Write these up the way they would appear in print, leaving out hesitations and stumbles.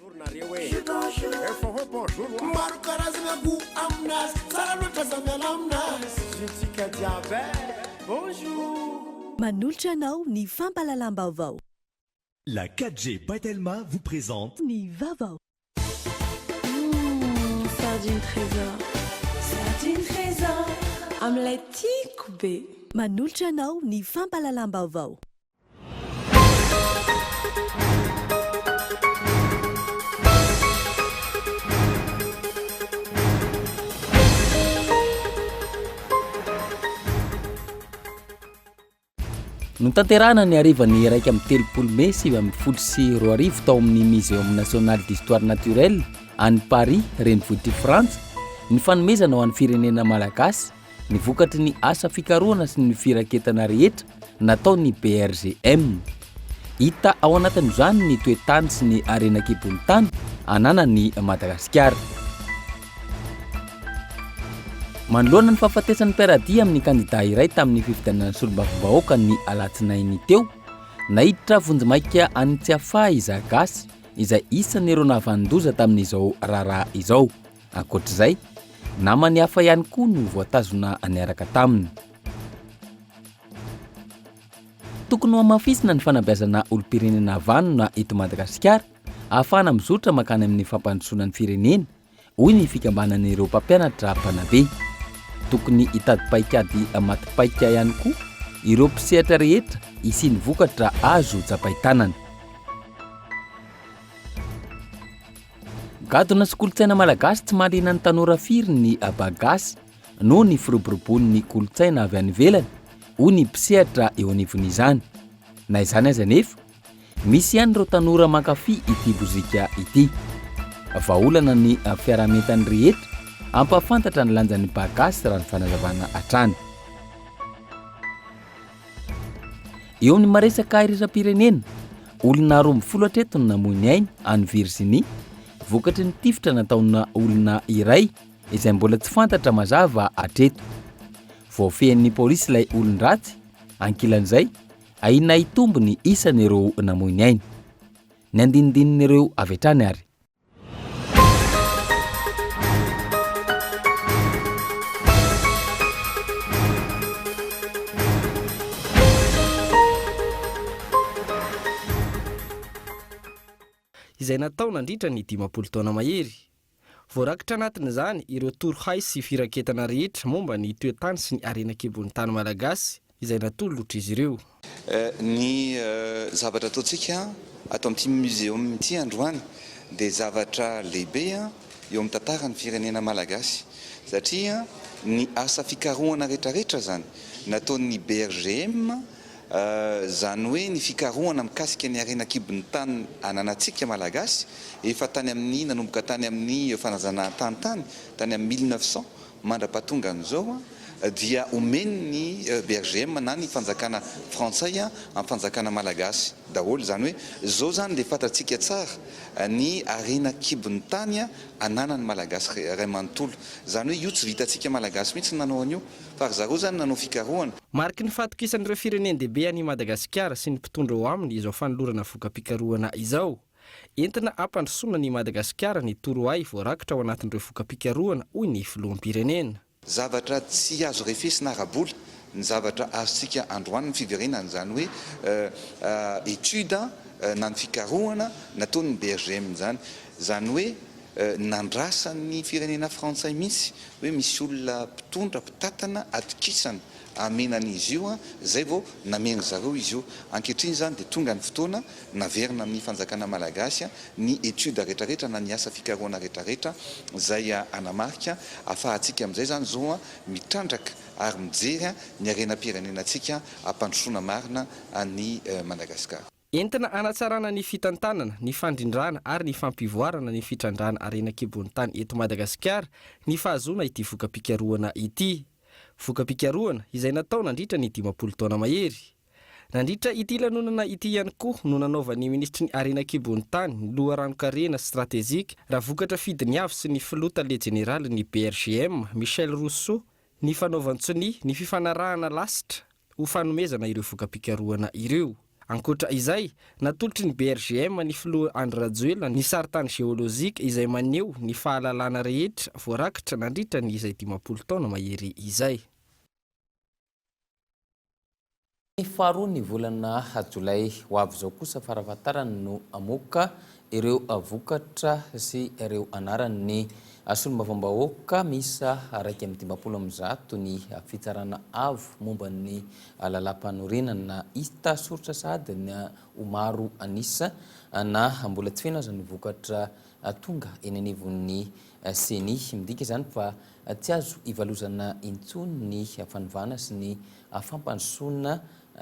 Bonjour nareo e! Efa hoe bonjour wa! Maro karazagna goût aminazy, tsara loatra za miala aminazy. Zintsika jiaby e! Bonjour! Manolotra anao ny fampahalalam-baovao. La 4G by Telma vous présente. Ny vaovao. Humm sardine trésor. Sardine trésor amin'ilay tiako be. Manolotra anao ny fampahalalam-baovao. Notanterahina ny harivan'ny 31 mey 2019 tao amin'ny Muséum national d'histoire naturelle any Paris, renivohitr'i Frantsa, ny fanomezana ho an'ny firenena malagasy ny vokatry ny asa fikarohana sy ny firaketana rehetra nataon'ny BRGM. Hita ao anatin'izany ny toe-tany sy ny harena an-kibon'ny tany ananan'i Madagasikara. Manoloana ny fahafatesan'ny mpiara-dia amin'ny kandidà iray tamin'ny fifidianana solombavambahoaka ny alatsinainy teo, naiditra vonjimaika any Tsiafahy i Zagasy izay isan'ireo nahavanon-doza tamin'izao raharaha izao. Ankoatr'izay, namany hafa ihany koa no voatazona niaraka taminy. Tokony hohamafisina ny fanabeazana olom-pirenena vanona eto Madagasikara ahafahana mizotra mankany amin'ny fampandrosoana ny firenena, hoy ny fikambanan'ireo mpampianatra mpanabe. Tokony hitady paikady maty paika ihany koa ireo mpisehatra rehetra hisian'ny vokatra azo tsapain-tanana. Gadona sy kolontsaina malagasy tsy mahaliana ny tanora firy ny ba gasy noho ny firoboroboan'ny kolontsaina avy any ivelany, hoy ny mpisehatra eo anivon'izany. Na izany aza anefa, misy ihany ireo tanora mankafy ity mozika ity. Vahaolana ny fiaraha-mientan'ny rehetra hampahafantatra ny lanjan'ny ba gasy raha ny fanazavana hatrany. Eo amin'ny maresaka iraisam-pirenena, olona 12 hatreto no namoy ny ainy any Virginie vokatry ny tifitra nataona olona iray izay mbola tsy fantatra mazava hatreto. Voafehin'ny polisy ilay olon-dratsy, ankilan'izay, ahiana hitombo ny isan'ireo namoy ny ainy. Ny andinindinin'ireo avy hatrany ary. Izay natao nandritra ny 50 taona mahery. Voarakitra anatin'izany ireo torohay sy firaketana rehetra momba ny toe-tany sy ny harena an-kibon'ny tany malagasy izay natolotr'izy ireo. Ny zavatra ataontsika ato amin'ity museum ity androany dia zavatra lehibe eo amin'ny tantaran'ny firenena malagasy satria ny asa fikarohana rehetrarehetra izany nataon'ny BRGM izany hoe ny fikarohana mikasika ny harena an-kibon'ny tany ananantsika malagasy efa tany amin'ny nanomboka tany amin'ny fanazanahantany tany tany amin'ny 1900 Mandra-pahatongan'izao dia omeny ny BRGM na ny fanjakana frantsay amin'ny fanjakana malagasy daholo. Izany hoe izao izany dia fantatsika tsara ny harena an-kibon'ny tany ananan'ny malagasy iray manontolo. Izany hoe io tsy vitantsika malagasy mihitsy ny nanao an'io fa ry zareo izany nanao fikarohana. Mariky ny fahatokisan'ireo firenen-dehibe an'i Madagasikara sy ny mpitondra ao aminy izao fanolorana voka-pikarohana izao. Entina hampandrosoana an'i Madagasikara ny torohay voarakitra ao anatin'ireo voka-pikarohana, hoy ny filoham-pirenena. Zavatra tsy azo refesina ara-bola ny zavatra azontsika androany, ny fiverenana izany hoe étude na ny fikarohana nataon'ny BRGM izany. Izany hoe nandrasan'ny firenena frantsay mihitsy hoe misy olona mpitondra, mpitantana atokisana hamena an'izy io, izay vao namen-dry zareo izy io. Ankehitriny izany dia tonga ny fotoana naverina amin'ny fanjakana malagasy ny étude rehetrarehetra na ny asa fikarohana rehetrarehetra izay hanamarika afahantsika amin'izay izany izao mitrandraka ary mijery ny harenam-pirenenantsika hampandrosoana marina an'i Madagasikara. Entina hanatsarana ny fitantanana, ny fandrindrana ary ny fampivoarana ny fitrandrahana harena an-kibon'ny tany eto Madagasikara ny fahazoana ity voka-pikarohana ity. Voka-pikarohana izay natao nandritra ny 50 taona mahery. Nandritra ity lanonana ity ihany koa no nanaovan'ny minisitry ny Harena an-kibon'ny tany, ny loharanon-karena stratejika, Ravokatra Fidiniavo sy ny filoha tale jeneralin'ny BRGM, Michel Rousseau, ny fanaovan-tsonia ny fifanarahana lasitra ho fanomezana ireo voka-pikarohana ireo. Ankoatra izay, natolotry ny BRGM ny filoha Andry Rajoelina ny sarintany geolojika izay maneho ny fahalalana rehetra voarakitra nandritra ny izay 50 taona mahery izay. Ny faharoa ny volana jolay ho avy izao kosa farafahatarany no hamoaka ireo vokatra sy ireo anaran'ny solombavambahoaka miisa 151 ny Fitsarana Avo momba ny Lalàmpanorenana. Hita soritra sahady ny ho maro an'isa na mbola tsy feno aza ny vokatra tonga eny anivon'ny Ceni. Midika izany fa tsy azo ivalozana intsony ny fanovana sy ny fampandrosoana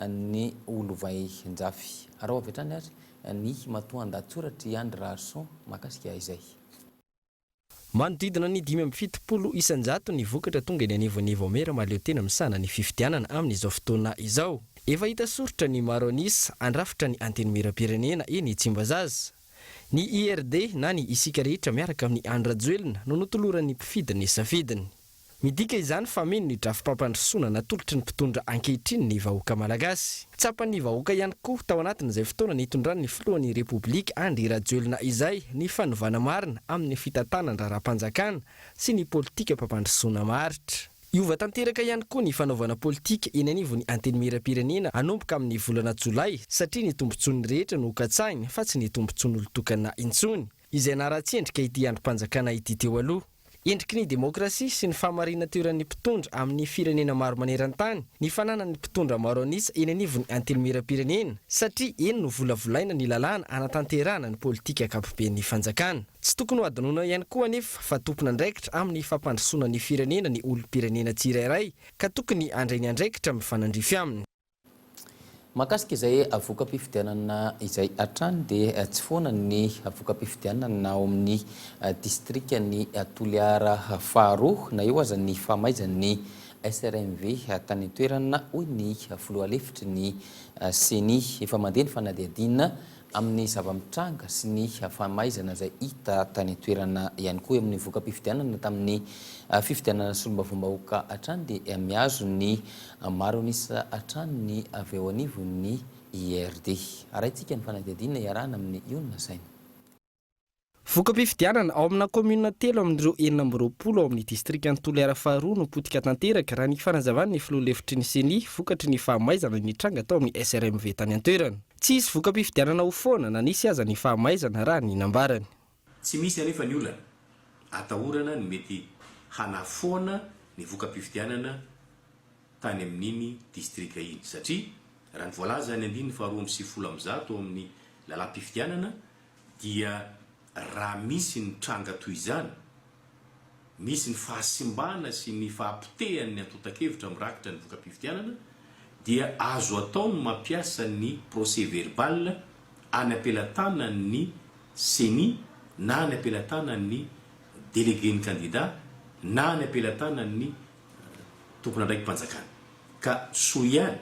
ny ho lovain-jafy. Araho avy hatrany ary ny matoan-dahatsoratr'i Andry Raharison mahakasika izay. Manodidina ny 75 isan-jato ny vokatra tonga eny anivon'ny Vaomiera mahaleotena misahana ny fifidianana amin'izao fotoana izao. Efa hita soritra ny maro an'isa handrafitra ny Antenimierampirenena eny Tsimbazaza. Ny IRD na ny Isika Rehetra Miaraka amin'i Andry Rajoelina no notoloran'ny mpifidy ny safidiny. Midika izany fa mino ny drafi-pampandrosoana natolotry ny mpitondra ankehitriny ny vahoaka malagasy. Tsapan'ny vahoaka ihany koa tao anatin'izay fotoana nitondran'ny filohan'ny Repoblika Andry Rajoelina izay ny fanovana marina amin'ny fitantanan-draharaham-panjakana sy ny politikam-pampandrosoana maharitra. Hiova tanteraka ihany koa ny fanaovana politika eny anivon'ny Antenimierampirenena hanomboka amin'ny volana jolay satria ny tombontsoan'ny rehetra no hokatsahiny fa tsy ny tombontsoan'olon-tokana intsony, izay naharatsy endrika ity andrim-panjakana ity teo aloha. Endriky ny demokrasia sy ny fahamarinan-toeran'ny mpitondra amin'ny firenena maro maneran-tany ny fananan'ny mpitondra maro an'isa eny anivon'ny Antenimierampirenena satria eny no volavolaina ny lalàna hanatanterahana ny politika ankapoben'ny fanjakana. Tsy tokony ho hadinoina ihany koa anefa fa tompon'andraikitra amin'ny fampandrosoana ny firenena ny olom-pirenena tsirairay ka tokony handray ny andraikitra mifanandrify aminy. Mahakasika izay voka-pifidianana izay hatrany dia tsy foana ny voka-pifidianana ao amin'ny distrikan'i Toliara faharoa na eo aza ny fahamaizan'ny SRMV tany an-toerana, hoy ny filoha lefitry ny Ceni. Efa mandeha ny fanadihadiana amin'ny zava-mitranga sy ny fahamaizana izay hita tany an-toerana ihany koa. Eo amin'ny voka-pifidianana tamin'ny fifidianana solombavambahoaka hatrany dia mihazo ny maro an'isa hatrany ny avy eo anivon'ny IRD. Arahintsika ny fanadihadiana iarahana amin'i Ionona Saina. Voka-pifidianana ao amina kaominina telo amin'ireo 26 ao amin'ny distrikan'i Toliara faharoa no potika tanteraka, raha ny fanazavan'ny filoha lefitry ny Ceni, vokatry ny fahamaizana nitranga tao amin'ny SRMV tany an-toerana. Tsy hisy voka-pifidianana ho foana na nisy aza ny fahamaizana, raha ny nambarany. Tsy misy anefa ny olana atahorana ny mety hanafoana ny voka-pifidianana tany amin'iny distrika iny satria raha ny voalazan'ny andininy faha 192 ao amin'ny lalàm-pifidianana dia raha misy ny tranga toy izany, misy ny fahasimbana sy ny fahapotehan'ny antontan-kevitra mirakitra ny voka-pifidianana, dia azo atao ny mampiasa ny procès verbal any am-pelatanan'ny Ceni na any am-pelatanan'ny délégué-n'ny kandida na any am-pelatanan'ny tompon'andraiki-panjakana. Ka soa ihany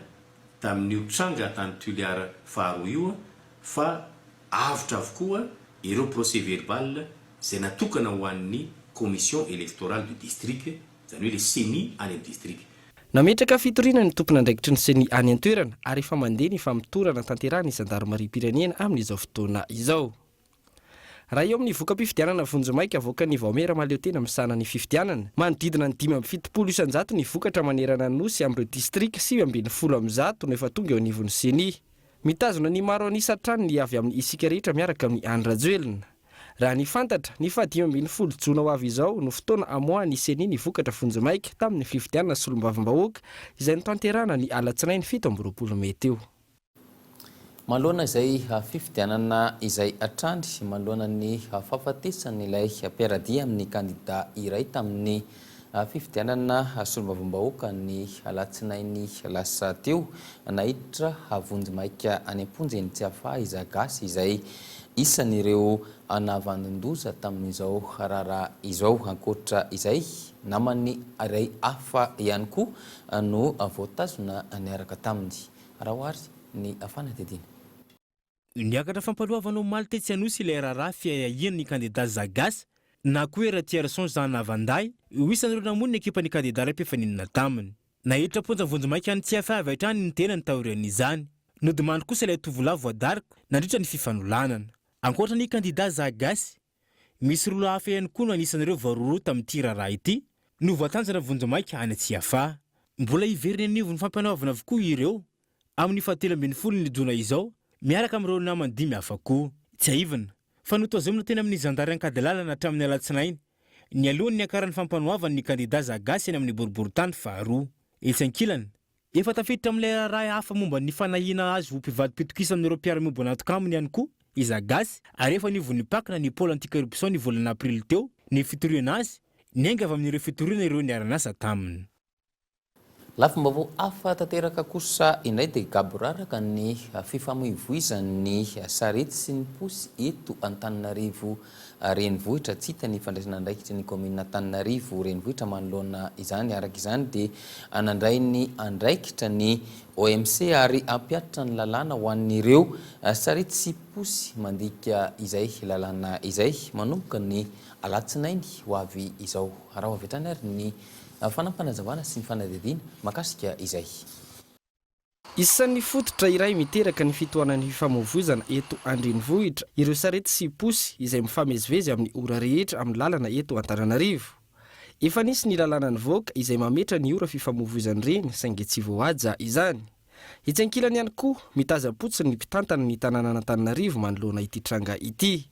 tamin'io tranga tany Toliara faharoa io fa avotra avokoa ireo procès verbal izay natokana ho an'ny commission électorale du district, izany hoe ilay ceni any amin'ny district. Nametraka fitoriana ny tompon'andraikitry ny ceni any an-toerana ary efa mandeha ny famotorana tanterahin'ny zandarimariam-pirenena amin'izao fotoana izao. Raha eo amin'ny voka-pifidianana vonjimaika avoakan'ny vaomiera mahaleotena misahana ny fifidianana, manodidina ny 75% ny vokatra manerana ny Nosy amin'ireo distrika 119 no efa tonga eo anivon'ny ceni. Mitazona ny maro an'isa hatrany ny avy amin'ny Isika Rehetra miaraka amin'i Andry Rajoelina. Raha ny fantatra, ny faha 15 jona ho avy izao no fotoana hamoahan'ny Ceni ny vokatra vonjimaika tamin'ny fifidianana solombavambahoaka izay notanterahana ny alatsinainy 27 mey teo. Manoloana izay fifidianana izay hatrany, manoloana ny fahafatesan'ilay mpiara-dia amin'ny kandida iray tamin'ny Fifidianana solombavambahoaka ny alatsinainy lasa teo, naiditra vonjimaika any am-ponja eny Tsiafahy i Zagasy izay isan'ireo nahavanon-doza tamin'izao raharaha izao. Ankoatra izay, namany iray hafa ihany koa no voatazona niaraka taminy. Araho àry ny fanadihadiana. Niakatra fampanoavana omaly tetsy Anosy ilay raharaha fiahiahian'ny kandida Zagasy na koa hoe Ratiarison Jean Navandahy ho isan'ireo namono ny ekipan'ny kandida iray mpifaninana taminy. Naiditra am-ponja vonjimaika any Tsiafahy avy hatrany ny tenany taorian'izany. Nodimandry kosa ilay tovolahy voadaroka nandritra ny fifanolanana. Ankoatra ny kandidà Zagasy, misy roa lahy hafa ihany koa no anisan'ireo voarohirohy tamin'ity raharaha ity no voatanjana vonjimaika any Tsiafahy. Mbola hiverina eny anivon'ny fampanoavana avokoa ireo amin'ny fahatelo ambin'ny ny jona izao miaraka amin'ireo namany dimy hafa koa. Tsiahivina fa notazomina teny amin'ny zandary Ankadilalana hatramin'ny alatsinainy nialohan'ny niakaran'ny fampanoavana ny kandidà Zagasy eny amin'ny boriborintany faharoa. Etsy ankilany, efa tafiditra amin'ilay raharaha hafa momba ny fanahiana azy ho mpivadi-pitokisana amin'ireo mpiara-miombon'antoka aminy ihany koa i Zagasy ary efa anivon'ny Pac na ny Pôle anti-corruption ny volana aprily teo ny fitoriana azy, niainga avy amin'ireo fitoriana ireo niara-niasa taminy. Lafim-baovao hafa tanteraka kosa indray dia gaboraraka ny fifamoivoizan'ny sarety sy ny posy eto Antananarivo Renivohitra. Tsy hita ny fandraisana andraikitry ny kaominina Antananarivo Renivohitra manoloana izany. Araka izany dia nandray ny andraikitra ny OMC ary hampihatra ny lalàna ho an'ireo sarety sy posy mandika izay lalàna izay manomboka ny alatsinainy ho avy izao. Araho avy hatrany ary ny Fanampinazavana sy ny fanadihadiana mahakasika izay. Isan'ny fototra iray miteraka ny fitohanan'ny fifamoivoizana eto an-drenivohitra ireo sarety sy posy izay mifamezivezy amin'ny ora rehetra amin'ny lalana eto Antananarivo. Efa nisy ny lalàna nivoaka izay mametra ny ora fifamoivoizan'ireny saingy tsy voahaja izany. Etsy ankilany ihany koa, mitazam-potsiny ny mpitantana ny tanànan'Antananarivo manoloana ity tranga ity.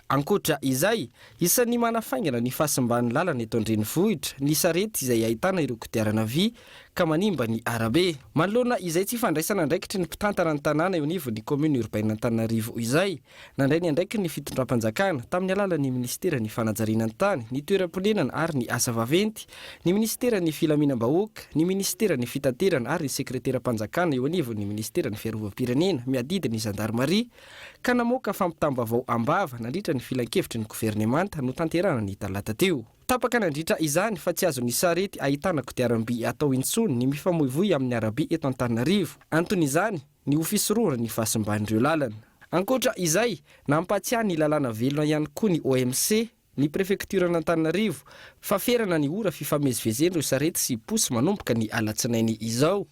Ankoatra izay, isan'ny manafaingana ny fahasimban'ny lalana eto an-drenivohitra ny sarety izay ahitana ireo kodiarana vy ka manimba ny arabe. Manoloana izay tsy fandraisana andraikitry ny mpitantana ny tanàna eo anivon'ny Commune Urbaine Antananarivo izay, nandray ny andraikiny ny fitondram-panjakana tamin'ny alalan'ny minisiteran'ny fanajariana ny tany, ny toeram-ponenana ary ny asa vaventy, ny minisiteran'ny filaminam-bahoaka, ny minisiteran'ny fitaterana ary ny sekreteram-panjakana eo anivon'ny minisiteran'ny fiarovam-pirenena miadidy ny zandarimaria ka namoaka fampitam-baovao am-bava nandritra ny filankevitry ny governemanta notanterahana ny talata teo. Tapaka nandritra izany fa tsy azon'ny sarety ahitana kodiaram-by atao intsony ny mifamoivoy amin'ny arabe eto Antananarivo. Anton'izany, ny ho fisorohana ny fahasimban'ireo lalana. Ankoatra izay, nampahatsiahy ny lalàna velona ihany koa ny OMC, ny prefektioran'Antananarivo, fa ferana ny ora fifamezivezen'ireo sarety sy posy manomboka ny alatsinainy izao.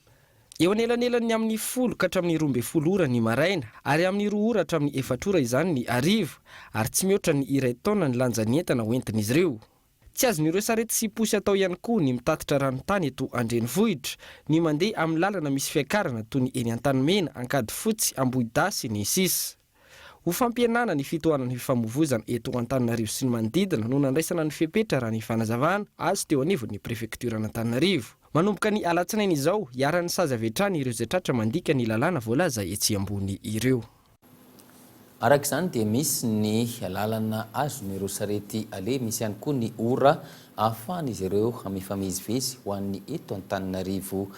Eo anelanelan'ny amin'ny folo ka hatramin'ny 12 ora ny maraina ary amin'ny roa ora hatramin'ny efatra ora izany ny hariva ary tsy mihoatra ny iray taona ny lanjan'ny entana hoentin'izy ireo. Tsy azon'ireo sarety sy posy atao ihany koa ny mitatitra ranontany eto an-drenivohitra, ny mandeha amin'ny lalana misy fiakarana toy ny eny Antanimena, Ankadifotsy, Ambohidahy sy ny sisa. Ho fampihenana ny fitohanan'ny fifamoivoizana eto Antananarivo sy ny manodidina no nandraisana ny fepetra raha ny fanazavana azo teo anivon'ny prefektioran'Antananarivo. Manomboka ny alatsinainy izao, iharan'ny sazy avy hatrany ireo izay tratra mandika ny lalàna voalaza etsy ambony ireo. Araka izany dia misy ny lalana azon'ireo sarety aleha, misy ihany koa ny ora ahafahan'izy ireo mifamezivezy ho an'ny eto Antananarivo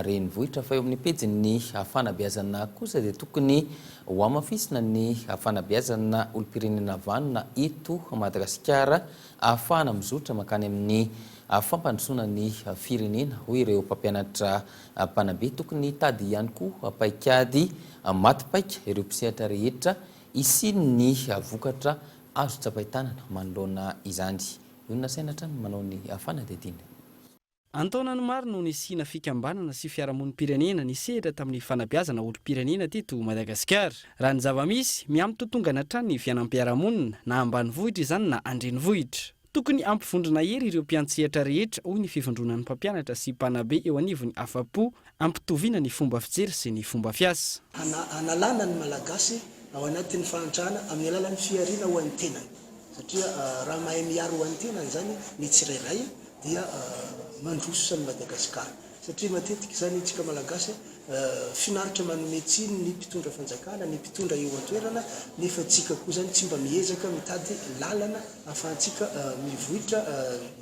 renivohitra. Fa eo amin'ny pejin'ny fanabeazana kosa dia tokony hohamafisina ny fanabeazana olom-pirenena vanona eto Madagasikara ahafahana mizotra mankany amin'ny fampandrosoana ny firenena, hoy ireo mpampianatra mpanabe. Tokony hitady ihany koa paikady maty paika ireo mpisehatra rehetra hisian'ny vokatra azo tsapain-tanana manoloana izany. Ionona saina hatrany manao ny fanadihadiana. An-taonany maro no nisiana fikambanana sy fiarahamonim-pirenena nisehatra tamin'ny fanabeazana olom-pirenena teto Madagasikara. Raha ny zava-misy, miha-mitotongana hatrany ny fiainam-piarahamonina, na ambanivohitra izany na an-drenivohitra. Tokony hampivondrona hery ireo mpiantsehatra rehetra, hoy ny fivondronan'ny mpampianatra sy mpanabe eo anivon'ny Afapo, Ampitoviana ny fomba fijery sy ny fomba fiasa. Hanalana ny Malagasy ao anatin'ny fahantrana amin'ny alalan'ny fihariana ho an'ny tenany. Satria raha mahay mihary ho an'ny tenany izany ny tsirairay dia mandroso an'i Madagasikara. Satria matetika izany isika Malagasy finaritra manome tsiny ny mpitondra fanjakana, ny mpitondra eo an-toerana, nefa tsika koa izany tsy mba miezaka mitady lalana ahafahantsika mivoitra,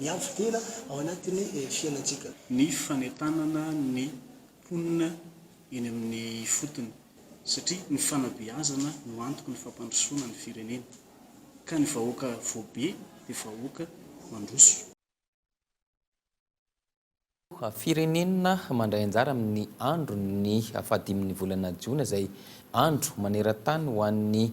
miavo-tena ao anatin'ny fiainantsika. Ny fanentanana ny mponina eny amin'ny ifotony satria ny fanabeazana no antoky ny fampandrosoana ny firenena ka ny vahoaka voabe dia vahoaka mandroso. Firenena mandray anjara amin'ny andron'ny fahadimin'ny volana jona izay andro maneran-tany ho an'ny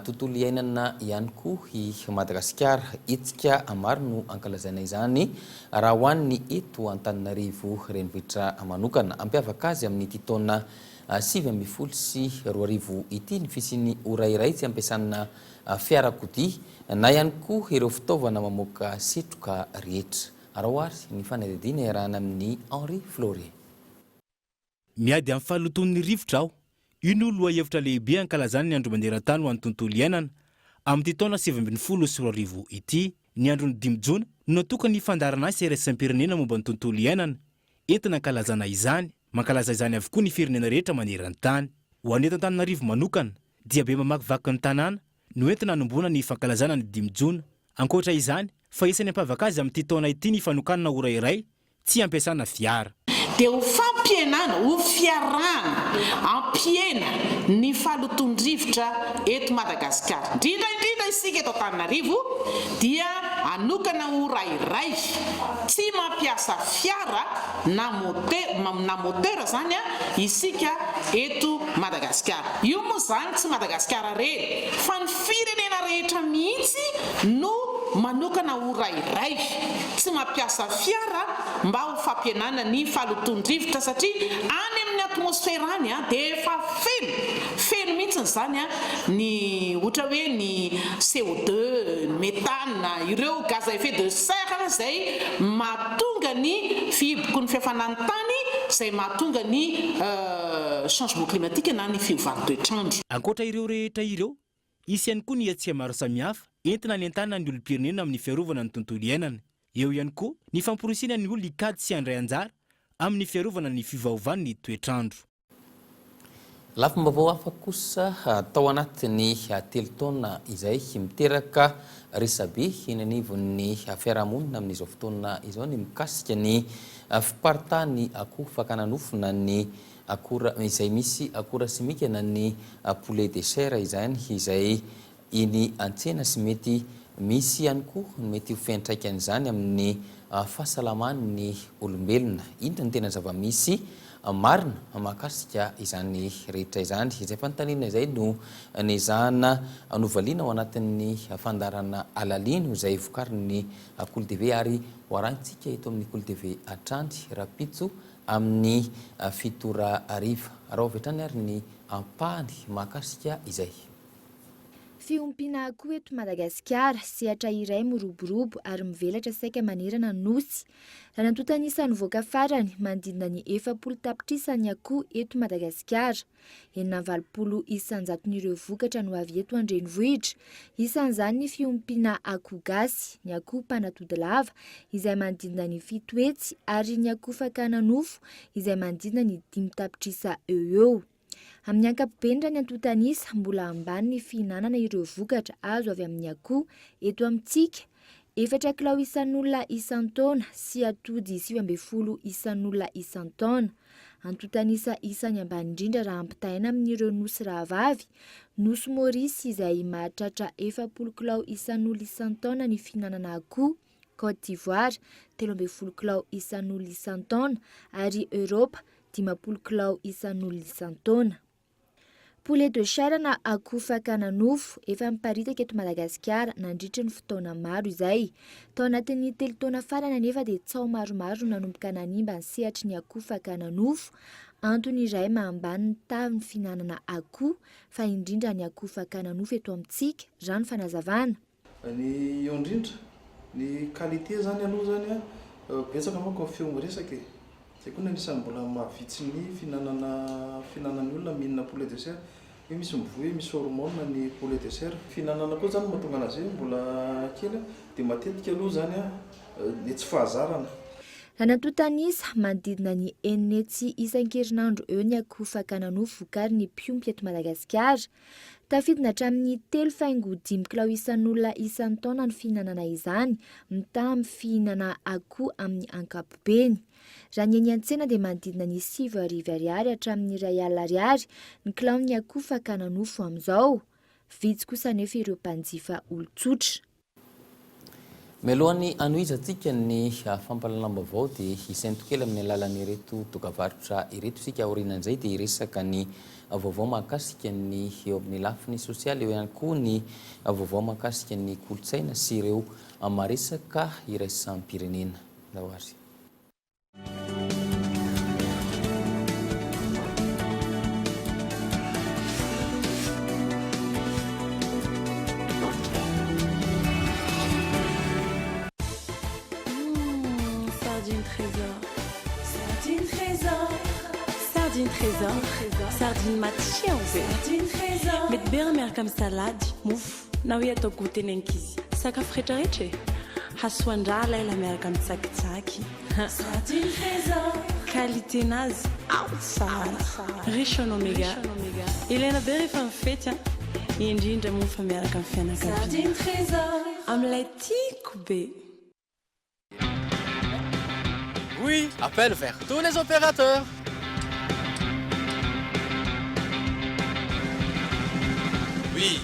tontolo iainana ihany koa i Madagasikara. Hetsika maro no ankalazaina izany raha ho an'ny eto Antananarivo renivohitra manokana. Hampiavaka azy amin'ity taona. 2019 ity ny fisian'ny ora iray tsy ampiasana fiarakodia na ihany koa ireo fitaovana mamoaka setroka rehetra. Araho ary ny fanadihadiana iarahana amin'i Henri Floré. Miady amin'ny fahalotoan'ny rivotra aho. Io no lohahevitra lehibe ankalazana ny Andro maneran-tany ho an'ny tontolo iainana, amin'ity taona 2019 ity. Ny andron'ny dimy jona no natokan'ny fandaharanasa iraisam-pirenena momba ny tontolo iainana, entina ankalazana izany. Mankalaza izany avokoa ny firenena rehetra maneran-tany. Ho an'ny eto Antananarivo manokana, dia be mamakivaky ny tanàna no entina hanombohana ny fankalazana ny dimy jona. Ankoatra izany, fa isan'ny hampiavaka azy amin'ity taona ity ny fanokanana ora iray tsy ampiasana fiara. Dia ho fampihenana, ho fiarahana hampihena ny fahalotoan-drivotra eto Madagasikara, indrindra indrindra isika eto Antananarivo dia hanokana ora iray tsy mampiasa fiara na mote na moteur izany isika eto Madagasikara. Io moa izany tsy Madagasikara irery fa ny firenena rehetra mihitsy no manokana ora iray. tsy mampiasa fiara mba ho fampihenana ny fahalotoan-drivotra satria any amin'ny atmosfera any dia efa feno, feno mihitsy izany ny ohatra hoe ny CO deux, ny méthane, ireo gaz à effet de serre izay mahatonga ny fihiboky ny fihafanan'ny tany izay mahatonga ny changement climatique na ny fiovan'ny toetr'andro. Ankoatra ireo rehetra ireo, Hisy ihany koa ny hetsika maro samihafa entina hanentanana ny olom-pirenena amin'ny fiarovana ny tontolo iainana. Eo ihany koa ny famporisihana ny olona hikajy sy handray anjara amin'ny fiarovana ny fiovaovan'ny toetr'andro. Lafim-baovao hafa kosa, tao anatin'ny telo taona izay, miteraka resabe eny anivon'ny fiarahamonina amin'izao fotoana izao ny mikasika ny fiparitahan'ny akoho fakana nofo na ny Akora izay misy akora simika na ny poulet de chair izany izay eny an-tsena sy mety misy ihany koa ny mety ho fiantraikan'izany amin'ny fahasalaman'ny olombelona. Inona no tena zava-misy marina mahakasika izany rehetra izany? Izay fanontaniana izay no nezahana novaliana ao anatin'ny fandaharana Alalino izay vokarin'ny Kolo TV ary ho arahintsika eto amin'ny Kolo TV hatrany rahampitso amin'ny fito ora hariva. Araho avy hatrany ary ny ampahany mahakasika izay. Fiompiana akoho eto Madagasikara, sehatra iray miroborobo ary mivelatra saika manerana ny Nosy. Raha ny antontan'isa nivoaka farany, manodidina ny 40 tapitrisa ny akoho eto Madagasikara. 86 isan-jaton'ireo vokatra no avy eto an-drenivohitra. Isan'izany ny fiompiana akoho gasy, ny akoho mpanatody lava, izay manodidina ny 700, ary ny akoho fakana nofo, izay manodidina ny 5 tapitrisa eo ho eo. Amin'ny ankapobeny raha ny antontan'isa, mbola ambany ny fihinanana ireo vokatra azo avy amin'ny akoho eto amintsika, efatra kilao isan'olona isan-taona sy atody 19 isan'olona isan-taona. Antontan'isa isan'ny ambany indrindra raha ampitahaina amin'ireo nosy rahavavy, Nosy Maurice izay mahatratra 40 kilao isan'olona isan-taona ny fihinanana akoho, Côte d'Ivoire, 13 kilao isan'olona isan-taona, ary Eoropa, 50 kilao isan'olona isan-taona. Poulet de chair na akoho fakana nofo, efa miparitaka eto Madagasikara nandritry ny fotoana maro izay. Tao anatin'ny telo taona farany anefa dia tsaho maromaro no nanomboka nanimba ny sehatry ny akoho fakana nofo. Antony iray maha ambany ny tahan'ny fihinanana akoho, fa indrindra ny akoho fakana nofo eto amintsika, raha ny fanazavana. Ny eo indrindra, ny qualité zany aloha zany an, betsaka manko ny feo miresaka e, zay koa no anisan'ny mbola mahavitsy ny fihinanana fihinanan'ny olona mihinana poulet de chair, hoe misy mivoy hoe misy hormone ny poulet de chair. Fihinanana koa zany no mahatonga anazy hoe mbola kely an, dia matetika aloha zany an, ny tsy fahazarana. Raha ny antontan'isa, manodidina ny enina hetsy isan-kerinandro eo ny akoho fakana nofo vokarin'ny mpiompy eto Madagasikara. Tafidina hatramin'ny telo faingo dimy kilao isan'olona isan-taona ny fihinanana izany, mitaha amin'ny fihinana akoho amin'ny ankapobeny. Raha ny eny an-tsena dia manodidina ny 9000 ariary hatramin'ny 1000 ariary ny kilaon'ny akoho fakana nofo amin'izao. Vitsy kosa anefa ireo mpanjifa olon-tsotra. Mialohan'ny hanohizantsika ny fampahalalam-baovao dia hisento kely amin'ny alalan'ireto dokavarotra ireto isika. Aorianan'izay dia hiresaka ny vaovao mahakasika ny eo amin'ny lafiny sosialy, eo ihany koa ny vaovao mahakasika ny kolontsaina sy ireo maresaka iraisam-pirenena. Ndao ary. Trésor, sardine matsiro be. Mety be raha miaraka amin'ny salady, mofo, na hoe atao goûter ny ankizy. Sakafo rehetrarehetra e! Hasoan-draha lela miaraka amin'ny tsakitsaky. Qualité nazy ao tsara. Riche en oméga. Ilaina be rehefa mifety an! Indrindra moa fa miaraka amin'ny fianakaviana. Amin'ilay tiako be. Oui, appel vers tous les opérateurs. Oui,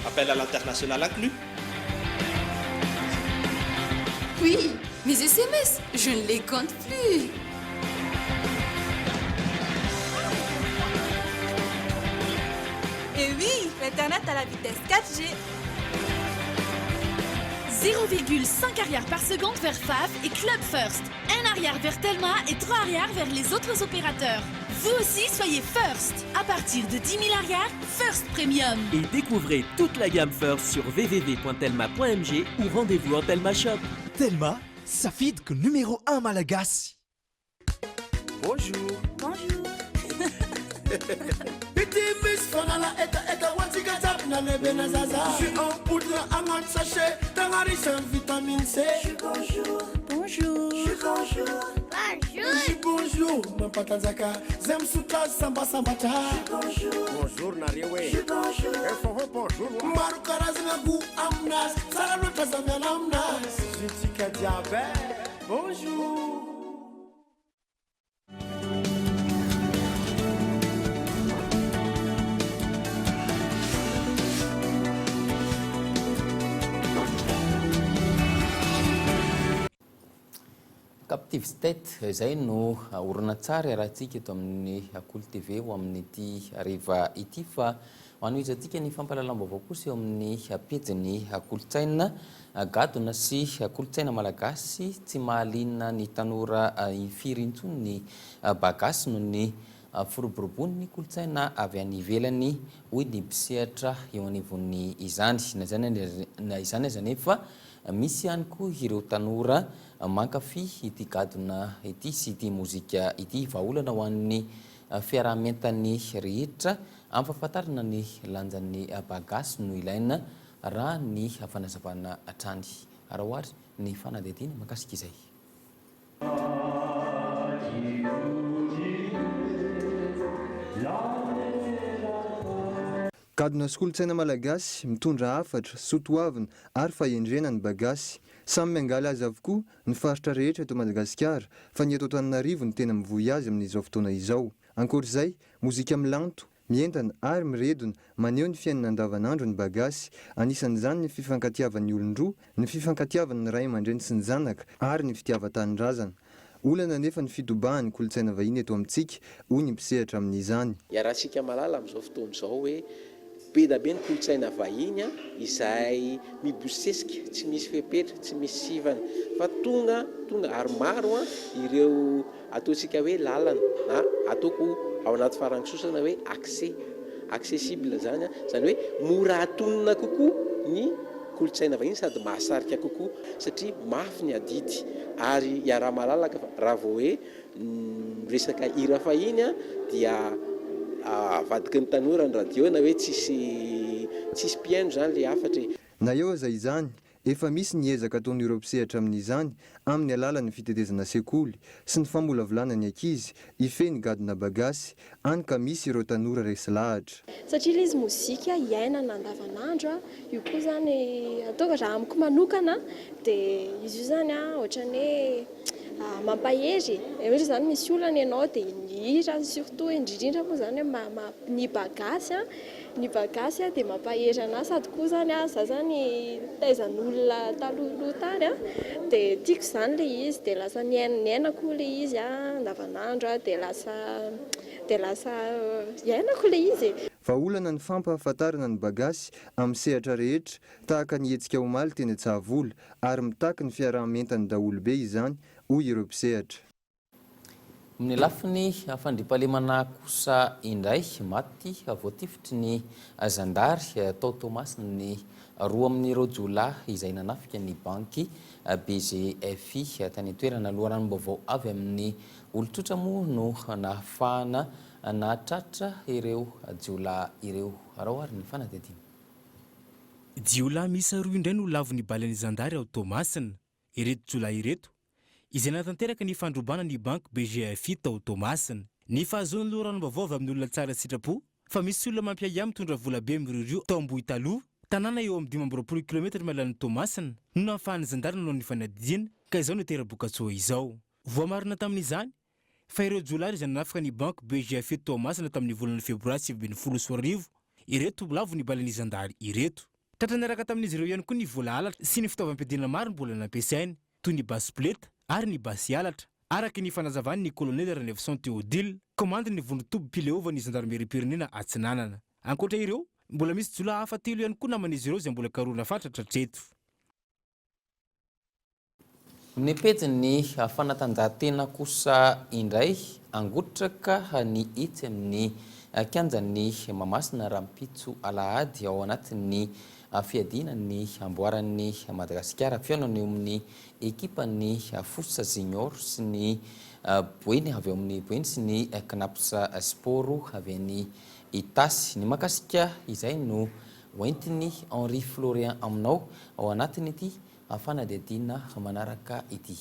appel à l'international inclus. Oui, mes SMS, je ne les compte plus. Et oui, l'internet à la vitesse 4G. 0,5 ariary par seconde vers FAF et Club First. 1 ariary vers Telma et 3 ariary vers les autres opérateurs. Vous aussi, soyez First. À partir de 10 000 ariary, First Premium. Et découvrez toute la gamme First sur www.telma.mg ou rendez-vous en Telma Shop. Telma, safidiko numéro 1 malagasy. Bonjour. Bonjour. Ity misy fanala hetaheta ho antsika jiaby na lehibe na zaza. Jus en poudre agnaty sachet tegna riche en vitamine C. Jus bonjour. Bonjour. Jus bonjour. Bonjour. Jus bonjour mampatanjaka zay misotro azy sambasambatra. Jus bonjour. Bonjour nareo e. Jus bonjour. Efa ho bonjour. Maro karazagna goût aminazy tsara loatra za miala aminazy. Jus-tsika jiaby e. Bonjour. Captive State, izay no horonantsary arahintsika eto amin'ny Kolo TV ho amin'ity hariva ity fa hanohizantsika ny fampahalalam-baovao kosa eo amin'ny pejin'ny kolontsaina Gadona sy kolontsaina malagasy tsy mahaliana ny tanora firy intsony ny bagasy noho ny firoborobon'ny kolontsaina avy any ivelany, hoy ny mpisehatra eo anivon'ny izany. Na izany aza anefa, misy ihany koa ireo tanora mankafy ity gadona ity sy ity mozika ity. Vahaolana ho an'ny fiaraha-mientan'ny rehetra amin'ny fahafantarana ny lanjan'ny bagasy no ilaina Raha ny fanazavana hatrany. Araho ary ny fanadihadiana mahakasika izay. Gadona sy kolontsaina malagasy, mitondra hafatra, soatoavina ary fahendrena ny bagasy. Samy miangaly azy avokoa ny faritra rehetra eto Madagasikara fa ny eto Antananarivo no tena mivoy azy amin'izao fotoana izao. Ankoatra izay, mozika milanto, Mientana ary miredona, maneho ny fiainana andavanandro ny bagasy, anisan'izany ny fifankatiavan'ny olon-droa, ny fifankatiavan'ny ray aman-dreny sy ny zanaka, ary ny fitiavan-tanindrazana. Olana anefa ny fitobahan'ny kolontsaina vahiny eto amintsika, hoy ny mpisehatra amin'izany. Iarahantsika mahalala amin'izao fotoana izao hoe be da be ny kolontsaina vahiny izay mibosesika, tsy misy fepetra, tsy misy sivana, fa tonga tonga ary maro ireo Ataontsika hoe lalana na ataoko ao anaty farangisosana hoe accès, accessible izany an, izany hoe mora atonina kokoa ny kolontsaina vahiny sady mahasarika kokoa satria mafy ny adidy ary iaraha-malalaka fa raha vao hoe miresaka hira fahiny an dia avadiky ny tanora ny radio na hoe tsisy tsisy mpihaino izany ilay hafatra e. Na eo aza izany, Efa misy ny ezaka ataon'ireo mpisehatra amin'izany amin'ny alalan'ny fitetezana sekoly sy ny famolavolana ny ankizy hifehy ny gadona bagasy, any ka misy ireo tanora resy lahatra. Satria ilay izy mozika iainana andavanandro, io koa izany ataoko raha amiko manokana dia izy io izany ohatran'ny hoe mampahery e, ohatra izany misy olana ianao dia ny hira surtout indrindrindra moa izany hoe ny bagasy Ny ba gasy dia mampahery anah sady koa zany ah za zany nitaizan'olona talohaloha tany ah dia tiako zany le izy dia lasa niainako le izy ah andavanandro ah dia lasa dia lasa iainako le izy e. Vahaolana ny fampahafantarana ny bagasy amin'ny sehatra rehetra tahaka ny hetsika omaly teny Antsahavola ary mitaky ny fiaraha-mientan'ny daholobe izany hoy ireo mpisehatra. Amin'ny lafiny fandriampahalemana kosa indray, maty voatifitry ny zandary tao Toamasina ny roa amin'ireo jiolahy izay nanafika ny banky BGFI tany an-toerana. Loharanom-baovao avy amin'ny olon-tsotra moa no nahafahana nahatratra ireo jiolahy ireo. Araho ary ny fanadihadiana. Jiolahy miisa roa indray no lavon'ny balan'ny zandary ao Toamasina. Ireto jiolahy ireto, izay nanatanteraka ny fandrobana ny banky BGFI tao Toamasina. Ny fahazoana loharanom-baovao avy amin'ny olona tsara sitrapo fa misy olona mampiahiahy mitondra vola be miriorio tao Ambohitaloha, tanàna eo amin'ny 25 kilometatra miala an'i Toamasina, no nahafahan'ny zandary nanao ny fanadihadiana ka izao nitera-bokatsoa izao. Voamarina tamin'izany fa ireo jiolahy izay nanafika ny banky BGFI Toamasina tamin'ny volana febroary 2019 ireto lavo ny balan'ny zandary ireto. Tratra niaraka tamin'izy ireo ihany koa ny vola halatra sy ny fitaovam-piadiana maro mbola nampiasainy, toy ny basy poleta ary ny basy halatra, araka ny fanazavan'ny Kolonely Ranaivoson Théodile, komandin'ny vondron-tobim-pileovan'ny zandarimeriam-pirenena Atsinanana. Ankoatra ireo, mbola misy jiolahy hafa telo ihany koa naman'izy ireo izay mbola karohina fatratra hatreto. Ny pejin'ny fanatanjahantena kosa indray angotraka ny etsy amin'ny kianjan'ny Mahamasina rahampitso alahady ao anatin'ny fiadiana ny amboaran'i Madagasikara. Fihaonana eo amin'ny ekipan'ny Fosa Junior sy ny Boeny avy ao amin'ny Boeny sy ny Cnaps Sport avy any Itasy. Ny mahakasika izay no hoentin'i Henri Florian aminao ao anatin'ity fanadihadiana manaraka ity.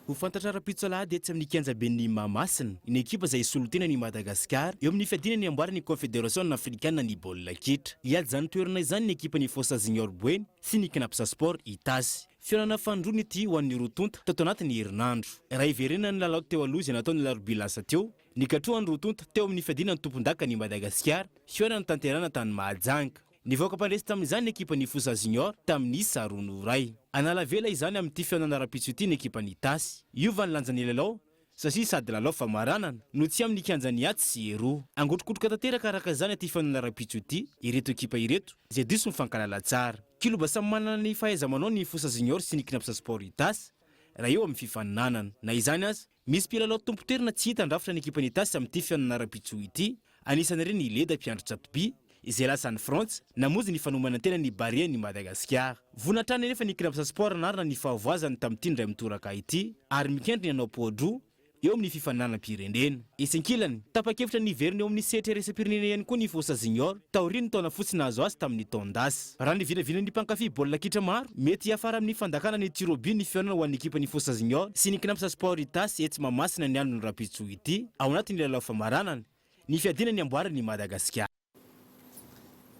Ho fantatra rahampitso alahady etsy amin'ny kianjaben'i Mahamasina ny ekipa izay hisolo tena an'i Madagasikara eo amin'ny fiadiana ny amboaran'ny Kaonfederasiona Afrikana ny baolina kitra. Hiady izany toerana izany ny ekipan'ny Fosa Junior Boeny sy ny Cnaps Sport Itasy. Fihaonana fanindroany ity ho an'ny roa tonta tato anatin'ny herinandro. Raha hiverenana ny lalao teo aloha izay natao ny alarobia lasa teo, nikatrohan'ny roa tonta teo amin'ny fiadiana ny tompondakan'i Madagasikara, fihaonana notanterahina tany Mahajanga. Nivoaka mpandresy tamin'izany ny ekipan'ny Fosa Junior tamin'ny isa roa noho iray. Hanala vela izany amin'ity fihaonana rahampitso ity ny ekipan'i Itasy. Hiova ny lanjan'ny lalao satria sady lalao famaranana no tsy amin'ny kianjan'ny atsy sy eroa. Hangotrokotroka tanteraka araka izany ity fihaonana rahampitso ity ireto ekipa ireto izay diso mifankahalala tsara. Kiloba samy manana ny fahaiza-manao ny Fosa Junior sy ny Cnaps Sport Itasy raha eo amin'ny fifaninanana. Na izany aza, Misy mpilalao tompon-toerana tsy hita handrafitra ny ekipan'i Itasy amin'ity fihaonana rahampitso ity. Anisan'ireny i Leda mpiandry tsatoby, izay lasa any Frantsa, namonjy ny fanomanan-tenan'ny Barea-n'i Madagasikara. Vonona hatrany anefa ny Cnaps Sport hanarina ny fahavoazany tamin'ity indray mitoraka ity, ary mikendry ny hanao poa-droa eo amin'ny fifaninanam-pirenena. Etsy ankilany, tapa-kevitra ny hiverina eo amin'ny sehatra iraisam-pirenena ihany koa ny Fosa Junior, taorian'ny taona fotsy nahazo azy tamin'ny taon-dasa. Raha ny vinavinan'ny mpankafy baolina kitra maro, mety hiafara amin'ny fandakana ny tir au but ny fihaonana ho an'ny ekipan'ny Fosa Junior sy ny Cnaps Sport Itasy etsy Mahamasina ny andron'ny rahampitso ity, ao anatin'ny lalao famaranana ny fiadiana ny amboaran'i Madagasikara.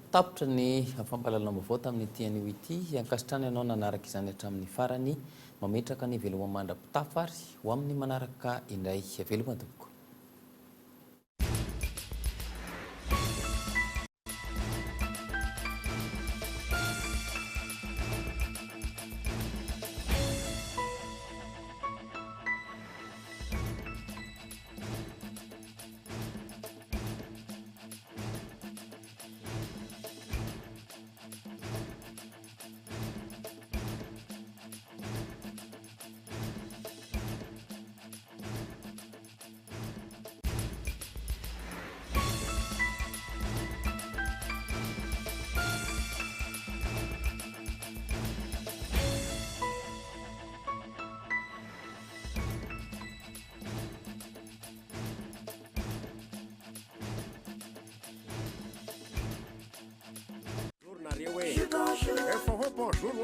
Tapitra ny fampahalalam-baovao tamin'ity anio ity. Ankasitrahana ianao nanaraka izany hatramin'ny farany. Mametraka ny veloma mandra-pitafa ary ho amin'ny manaraka indray. Veloma tompoko.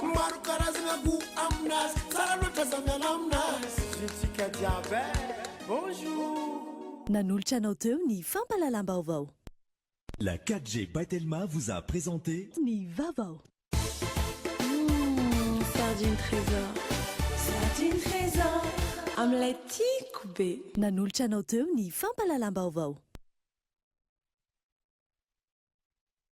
Maro karazagna goût aminazy Tsara loatra aza miala aminazy Tsika jiaby eh Bonjour Nanolotra anao teo ny fampahalalam-baovao. La 4G by Telma vous a présenté. Ny vaovao. Humm sardine trésor. Sardine trésor. Amin'ilay tiako be. Nanolotra anao teo ny fampahalalam-baovao.